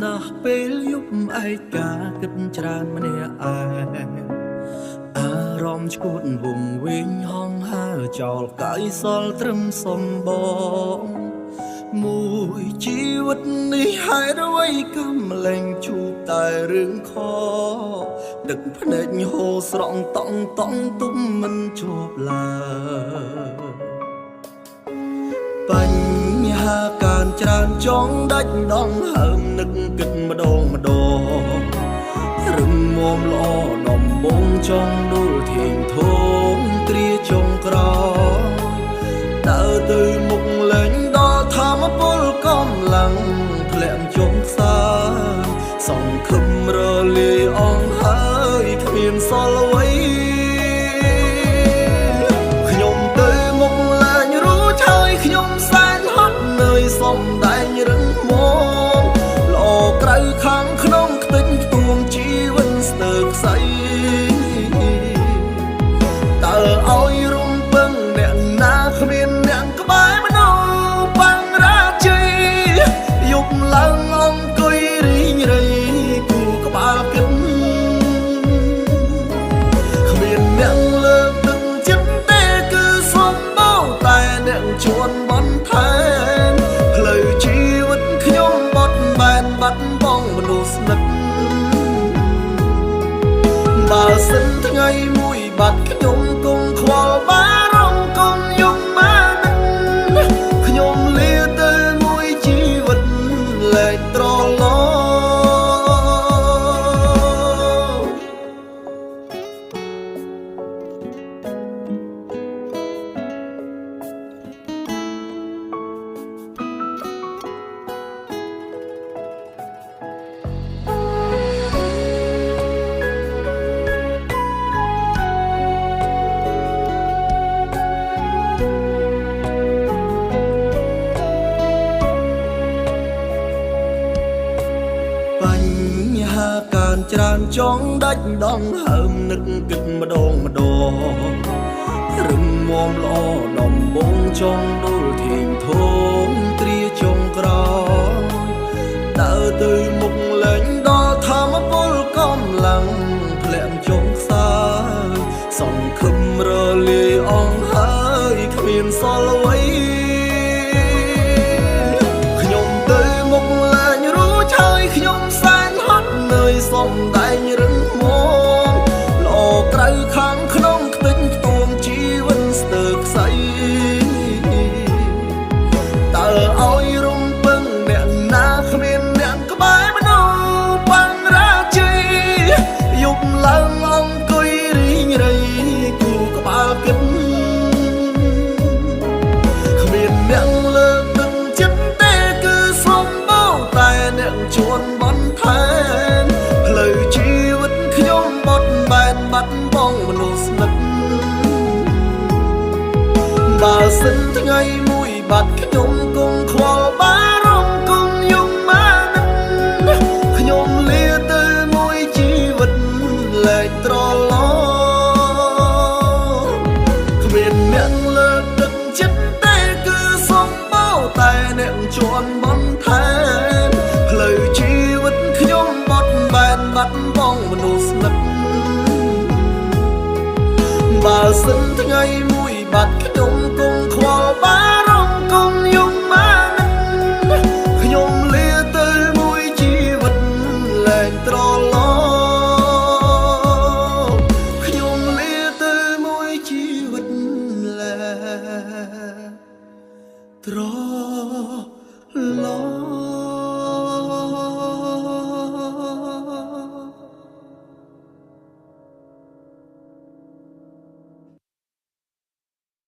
ណាស់ពេលយប់ឯកាគិតច្រើនម្នាក់ឯងអារម្មណ៍ឈួតវងវែងហងហើចោលកាយសល់ត្រឹមសំបងមួយជីវិតនេះហេតុអ្វីកំលែងជួបតែរឿងខទឹកភ្នែកហូរស្រង់តង់តង់ទុំមិនជួបឡើយបញ្ហាកានច្រើនចង់ដាច់ដងហើមនឹកគិតម្ដងម្ដងរឹងមាំល្អដំបងចង់ដួលធៀងធំគ្រាចុងក្រោយដើរទៅមុខលែងដល់ធម្មពលកំឡាំងធ្លាក់ចុងខ្សើសង្ឃឹមរលាយអងហើយគ្មានសល់អ្វីខ្ញុំទៅមុខលែងរួចហើយខ្ញុំសែនហត់នឿយសំដែងរឹងមាំល្អក្រៅខាងក្នុងខ្ទេចខ្ទួងជីវិតស្ទើរខ្សែតើឲ្យរំពឹងអ្នកណាគ្មានអ្នកក្បែរមនុស្សបង្រាជ័យយប់ឡើងអង្គុយរីងរៃគូក្បាលគិតគ្មានអ្នកលើកទឹកចិត្តទេគឺសំបោតែអ្នកជួនបន្ថែមផ្លូវជីវិតខ្ញុំបត់បែនបាត់បង់មនុស្សស្និទ្ធបើសិនថ្ងៃមួយបាត់ខ្ញុំគង់ខ្វល់បារម្ភគុំយំមកនឹកខ្ញុំលាទៅមួយជីវិតលែងត្រឡប់ បញ្ហាកានច្រើនចង់ដាច់ដងហើមនឹកគិតម្ដងម្ដងរឹងមាំល្អដំបងចង់ដួលធៀងធំគ្រាចុងក្រោយដើរទៅមុខលែងដល់ធម្មពលកំឡាំងធ្លាក់ចុងខ្សើសង្ឃឹមរលាយអងហើយគ្មានសល់អ្វីខ្ញុំទៅមុខលែងរួចហើយខ្ញុំសែនហត់នឿយសំដែងរឹងមាំល្អក្រៅខាងក្នុងខ្ទេចខ្ទួងជីវិតស្ទើរខ្សែតើឲ្យរំពឹងអ្នកណាគ្មានអ្នកក្បែរមនុស្សបង្រាជ័យយប់ឡើងអង្គុយរីងរៃគូក្បាលគិតគ្មានអ្នកលើកទឹកចិត្តទេគឺសំបោតែអ្នកជួនបន្ថែមផ្លូវជីវិតខ្ញុំបត់បែនបាត់បង់មនុស្សស្និទ្ធបើសិនថ្ងៃមួយបាត់ខ្ញុំគង់ខ្វល់បារម្ភគុំយំមកនឹកខ្ញុំលាទៅមួយជីវិតលែងត្រឡប់គ្មានអ្នកលើកទឹកចិត្តទេគឺសំបោតែអ្នកជួនបន្ថែមផ្លូវជីវិតខ្ញុំបត់បែនបាត់បង់មនុស្សស្និទ្ធបើសិនថ្ងៃមួយបាត់ខ្ញុំគង់ខ្វល់បារម្ភគុំយំមកនឹកខ្ញុំលាទៅមួយជីវិតលែងត្រឡប់ខ្ញុំលាទៅមួយជីវិតលែងត្រឡ